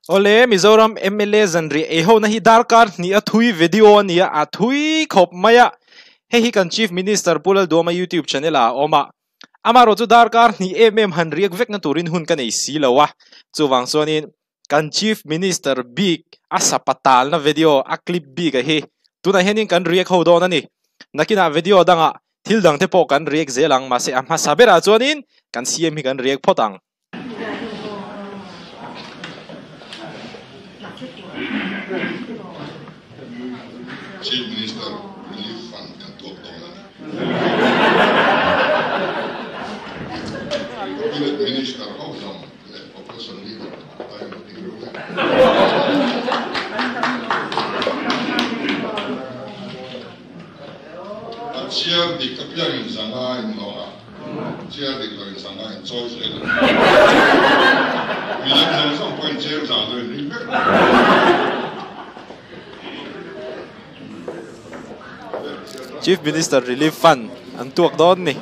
Awle, Mizoram mla zanriah ei hona hi darkar hnih a thui video a ni a, a thui khawp mai a. Hei hi kan Chief Minister Pu Lalduama YouTube channel ah a awm a. Amaherawh chu darkar hnih em em han riak vekna turin hun ka nei si lo a. Chuvang chuanin kan Chief Minister bik a sapa talna video a clip bik a hi tunah hianin kan riak ho dawn a ni. Nakinah video dangah thil dangte pawh kan riak zel ang mahse a hmasa berah chuanin kan CM hi kan riak phawt ang. Chief Minister Relief Fund kan tuak dawn a ni. Cabinet Minister ho zawng leh Opposition Leader a in ti reuh vek. A chhiar dik apiangin zanga in hlawh a. Chair dik lo in sanga in chawi zel a ni. Midang zawng zawng pawhin chair zah lo in ring vek. Chief Minister Relief Fund an tuak dawn ni.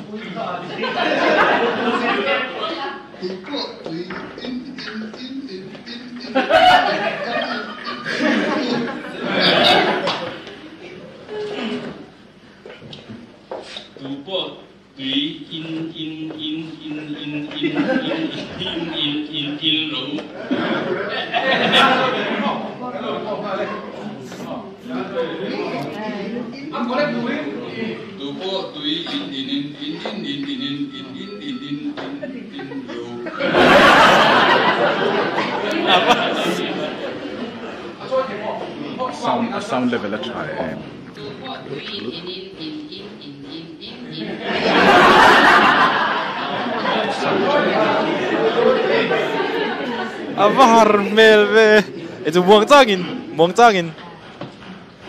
Tu pawh Tui in in in in in in in in in in in ro. Tu pawh tui in in in in in in in in in in in in in in ro. Sound a sound level a tha em. Tu pawh tui in in in in in in in in in A va har hmel ve. E chu muang changin, muang changin.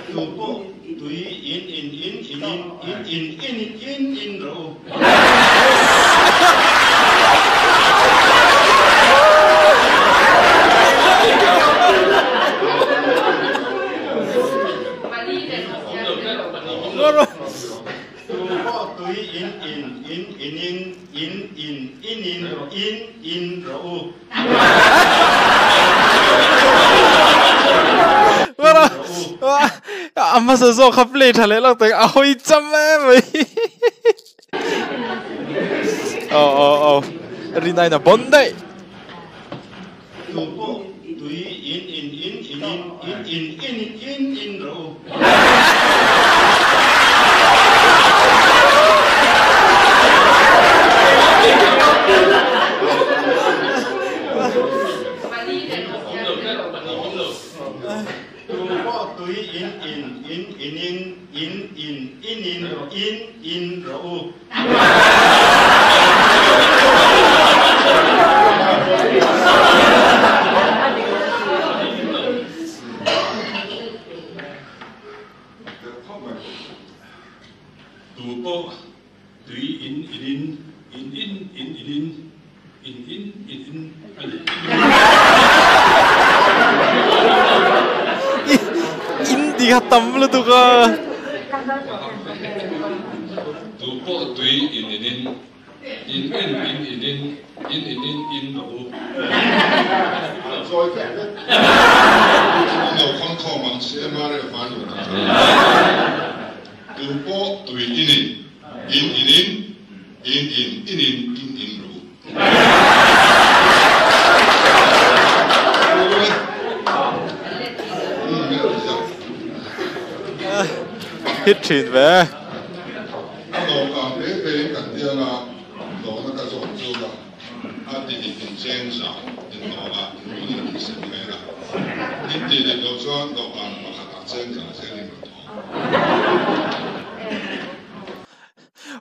Tu pawh tui in in in in in in in in in in rawh u. Tu pawh tui in in in in in in in in in in in rawh u. A hmasa zawk kha play tha leh lawk tak a hawi cham em mai. Aw aw aw rin aiin a bawn daih. Tu pawh tui in in in in in in in in in in rawh u. Tu pawh tui in in in in in in in in in in in rawh u. Tu pawh tui in in in in in in in in in in in in a ni. In tih kha tam lutuk a. Tu pawh tui in in in in in in in in in in in in rawh u. Zawi vek vek. Lo khawm khawm ang CMRF an lut ang. Tu pawh tui in in in in in In in in in in in rawh u. Hit thin ve. A dawhkan pe pe in kan tiang a, dawhna ka zawh chu a, a ti dik in cheng zah in dawh a, in rawn in tih sem mai a. In tih dik loh chuan dawhkan pakhat ah cheng zah zel in rawn thawh.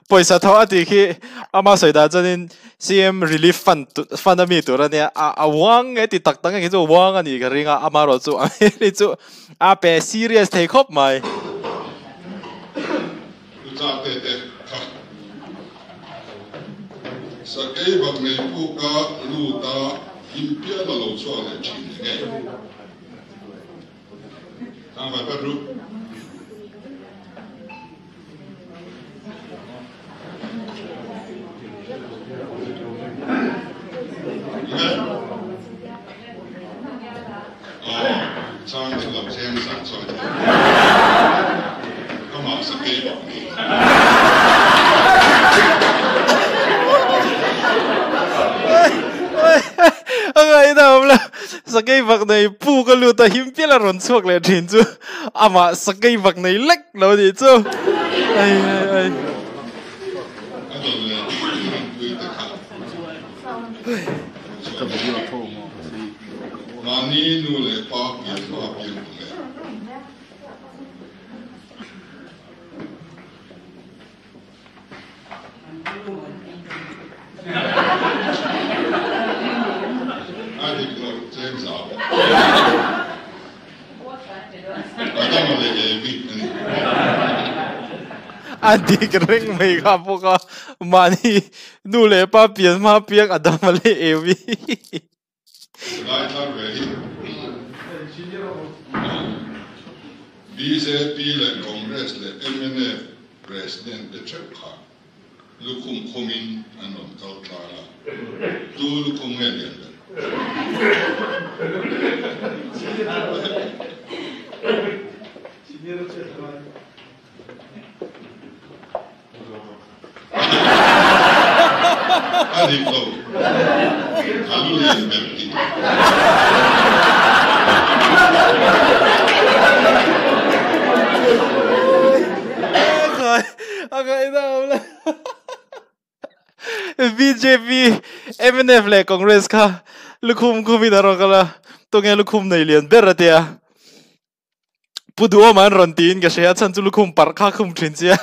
Pawisa tho a tih khi ama sawi dan chuanin CM Relief Fund fund a mi tur a nia a a uang nge ti tak tak nge khi chu uang a nih ka ring a amaherawh chu a hmel hi chu a pe serious thei khawp mai. Pu Cha te te kha sakei bak nei puk a lut a him pial a lo chhuak leh thin enge? Tlangval pat ru. Chang chu lo cheng zan chawi thei amah sakei bak ni. A ngaihna awm lo, sakei bak nei pu ka lut a him pial a rawn chhuak leh thin chu amah sakei bak nei lek lo nih chu. Ai ai ai. A dawt leh pui te kha. Mahni nu leh pa pian hma pian tum e. A dik lo cheng zau. A dam leh e bik a ni. A dik reng mai kha bawk a, mahni Nu leh pa pian hma piang a dam a leh eu hi. Lai thar ve hi bjp leh Congress leh mnf President te theuh kha lukhum khumin an rawn kal tlang a, tu lukhum nge lian ber? A dik lo, a lu lian ber tih. Bjp, mnf leh Congress kha lukhum khumin a rawn kal a, tunge lukhum nei lian ber a tia. Pu Duhawma an rawn tiin ka hria a chhan chu lukhum parh kha a khum thin sia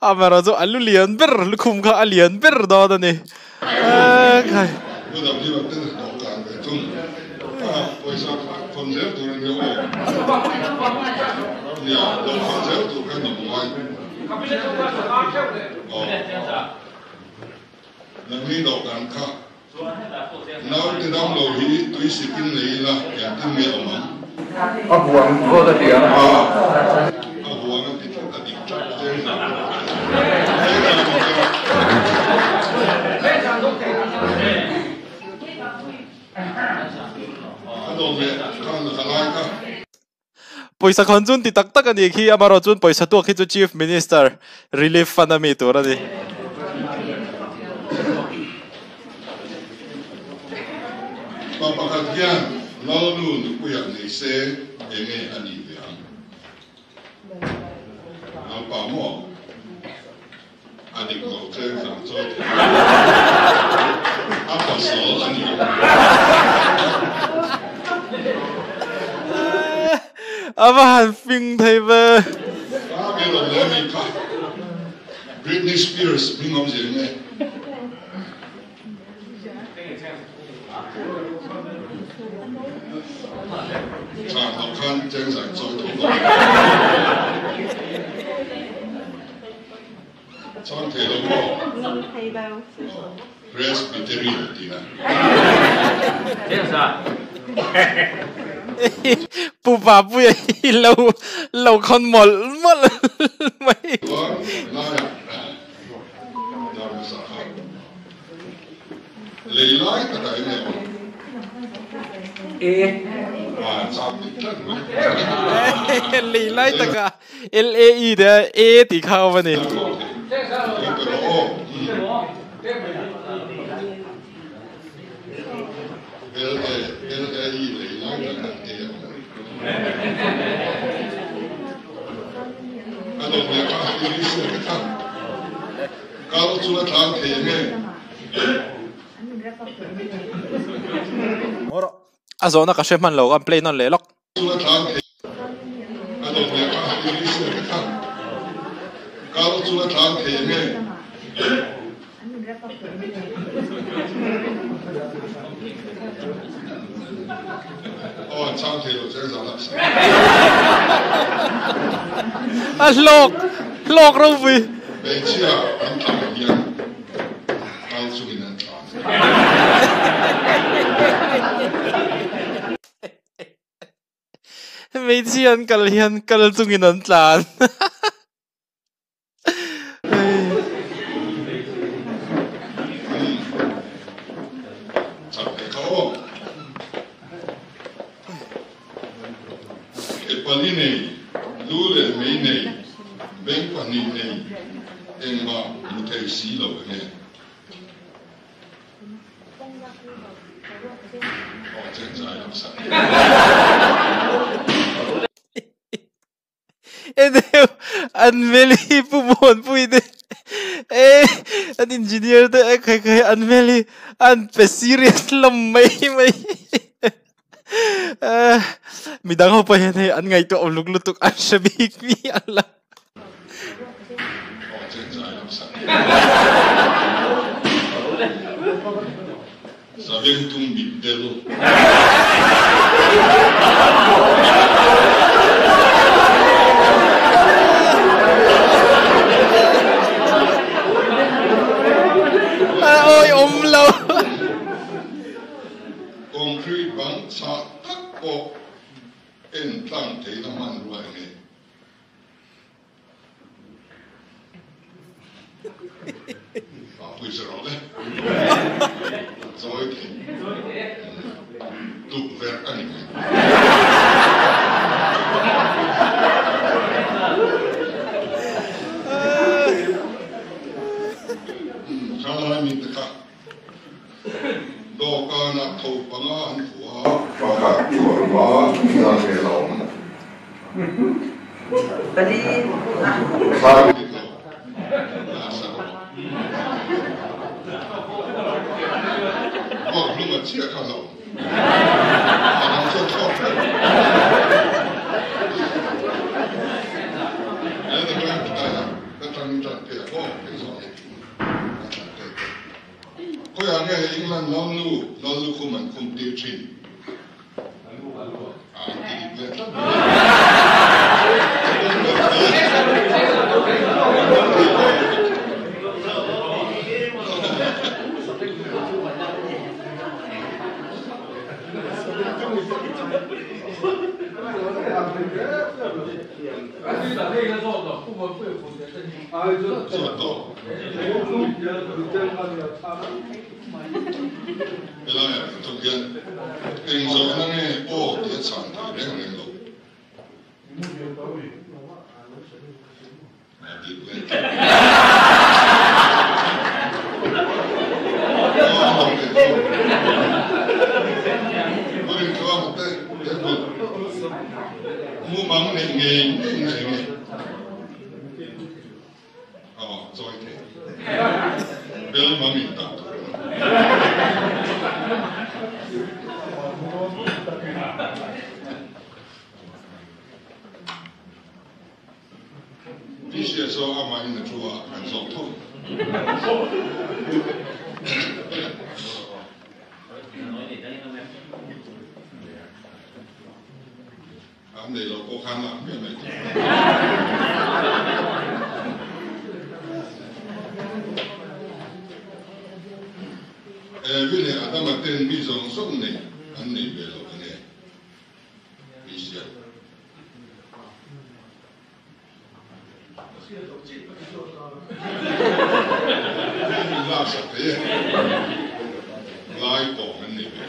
amaherawh chu a lu lian ber lukhum kha a lian ber dawn a ni khai. Pu W a ten hlawh kang ve thung a pawisa kha khawn zel tur a nia aw nia lo khawn zel tur kha ni buai aw nangni dawhkan kha Naute dam lo hi tui sikin lei ila engtin nge awm ang? A huang zawt a ti ang. A huang a ti tlat a dik tlat cheng zan pawh a cheng zan pawh a A dawm leh khan ka lai kha. Pawisa khawn chun ti tak tak a nih khi, amaherawh chuan pawisa tuak hi chu Chief Minister Relief Fund a mi tur a ni. Pa pakhat hian Lalnu nupuiah nei se enge a nih ve ang? Lalpa maw? A dik lo cheng zang chawi thei a pasal a ni ang. A va han fing thei ve. Ka be lo le mi kha Britney Spears hming awm zir nge. Thla hlauh khan cheng zang chawi tho lo. Chang thei lo maw? Presbyterian tih a. Pu Papuia hi lo lo khawn mawlh mawlh mai. Chuan laiah dar hmasa kha lei lai takah eng nge awm? Ah, chang dik tlat mai. Lei lai takah LAE te A tih kha awm a ni. A zawhna ka hre hman lo, kan play nawn leh lawk. Chunga tlang thei a dawt leh kha i hriat te kha kal chunga tlang thei nge? Aw an chhang thei lo cheng zan ah si. A hlawk hlawk ropui. Hmeichhia an tlan hian kal chungin an tlan. Hmeichhia an kal hian kal chungin an tlan. Ke pali nei, lu leh mei nei, beng pahnih nei, engmah hmu thei si lo enge? Aw chen zai lam sak. Eneu an hmel hi Pu Muanpui te e an engineer te e khai khai an hmel hi an pe serious lam mai mai midang ho pawh hian hei an ngaihtuah awm luk lutuk an hre bik mi an la. Savengtung mitdel. Awi awm lo. Concrete bang chhah tak pawh en tlang theihna hmanrua eng nge? Pawisa rawh le. Zawi thei. Tukverh a ni mai. Thalai mite kha dawhkanah tho panga an fuh a. Pakhat chhuahma hian ve lo awm. Khawiah nge England lalnu lallukhum an khum tir thin? An ti dik ve tlat mai. Zawt tawh. Helaiah thawk hian eng zawhna nge aw tih a chhan thei reng reng lo. A dik leh tlat. Aw lo leh chu. Pu Rintluanga te he kut mumang neih ngei ngei na eng nge? Aw, chawi thei. Bel mang in tak tur a ni. Tisia chu amahin a thu a, kan zawk tho. An nei lo pawh khan lak hmiah mai tur. Evi leh Adama ten mi zawng zawng nei an nei ve lo enge? Christian. Min laksak thei e. Lai tawng an nei ve.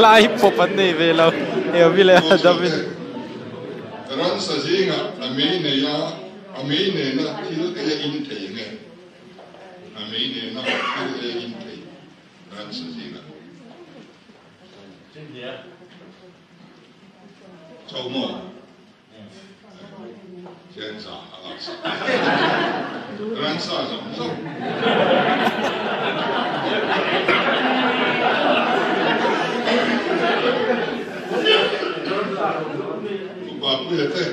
Lai pawp an nei ve lo. Eovi leh Adamin. Ransa zingah a mei nei a, a mei nena thil ei a in thei nge? A mei nena thil ei a in thei ransa zingah. Cho maw? Thianza a laksak. Ransa zawng zawng. Upa Puia te,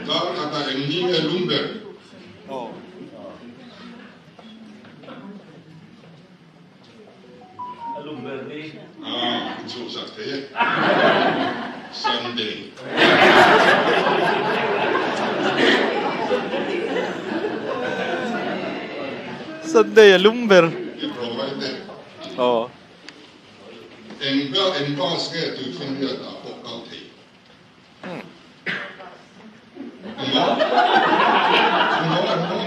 dar khatah eng ni nge lum ber? A lum ber ni. Ah, in chhuhsak thei e. Sunday. Sunday a lum ber. I provide e. Aw. Eng ber eng bus nge tuifinriat ah pawh kal thei. Engmaw? Engmaw? Engmaw?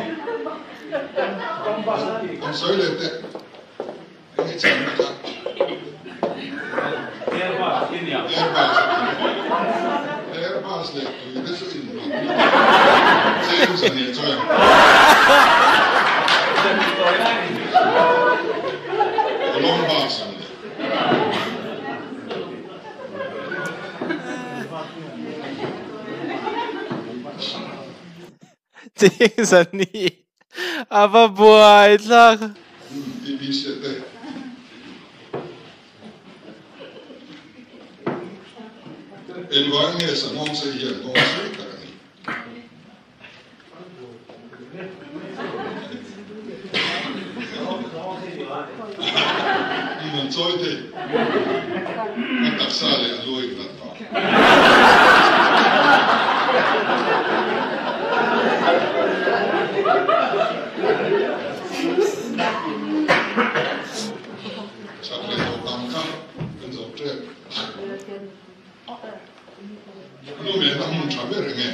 Kan sawi leh teh. Eng i chhan na kha? leh tui te chu in hman lutuk cheng zahnih chawi ang. Columbus an ni. Cheng zahnih a va buai thlak. TBC te. Engvang nge sanghawng sei hian nghawng sei tak a ni? In an chawi thei. A taksa leh a lu a inhlat vang. Chak leh tawh tam kha kan zawh tep. Lu mehna hmun tha ber eng e?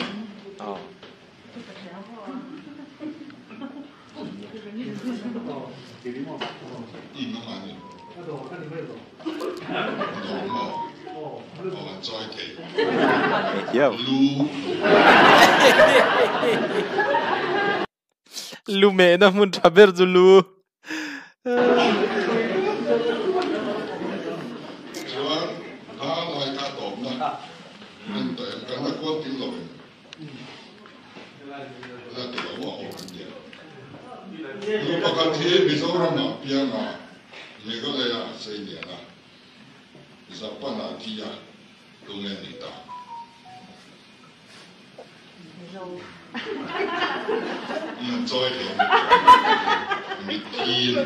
In a ni. Dawr maw? Aw an chawi thei. Lu. Lu mehna hmun tha ber chu lu. Chuan hla lai kha tawpna an tawh em? Kan la kual kim lo em? La ti lo a awm an tia. Nu pakhat hi Mizoram ah piang a, Meghalaya ah sei lian a, Japan ah thi a, tunge ni ta? Nan chawi thei mitthi in.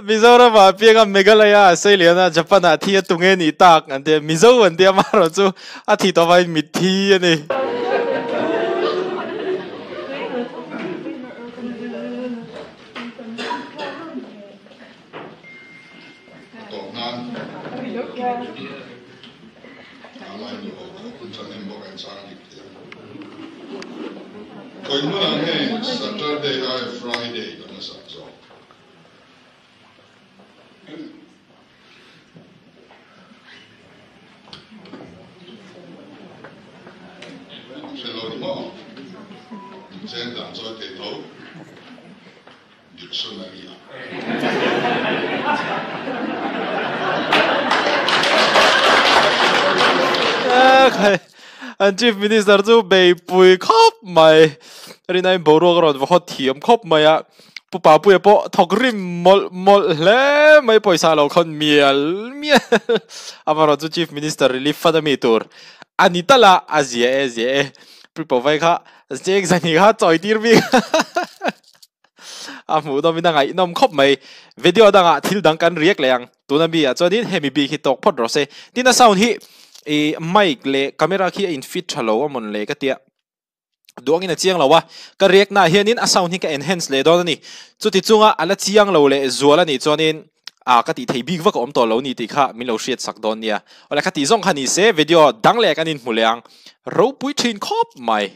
Mizoram ah piang a Meghalaya ah sei lian a Japan ah thi a tunge nih tak an tia Mizo an tia amaherawh chu a thi tawh vangin mitthi a ni. A tawp nan a lai nu ho kha hun thahnem bawk a inchang dik thei ang. Khawi hmunah nge Saturday aia Friday kan la sak zawk? Hre lo ni maw? Inchen dan chawi thei tho. Dictionary ah. An Chief Minister chu beipui khawp mai. Rinaiin boruak a rawn va hawt thiam khawp mai a. Pu Papuia pawh thawk rim mawlh mawlh hle mai pawisa lo khawn mial mial. Amaherawhchu chu Chief Minister relief fund a mi tur a ni tal a, a zia e zia e. Pu Pawai kha cheng zahnih kha chawi tir bik. A hmuh nawmin a ngaihnawm khawp mai. Video dangah thil dang kan riak leh ang. Tuna mi ah chuanin hemi bik hi tawk phawt rawh se. Tin a sound hi ih mic leh camera khi a in fit tha lo a mawn le ka tia. Duangin a chiang lo a. Ka riak naah hianin a sound hi ka enhance leh dawn a ni. Chuti chunga a la chiang lo leh zual a nih chuanin ah ka tih thei bik vak a awm tawh lo ni tih kha min lo hriat sak dawn nia. Awle ka tih zawng kha ni se video dang leh kan inhmu leh ang. Ropui thin khawp mai.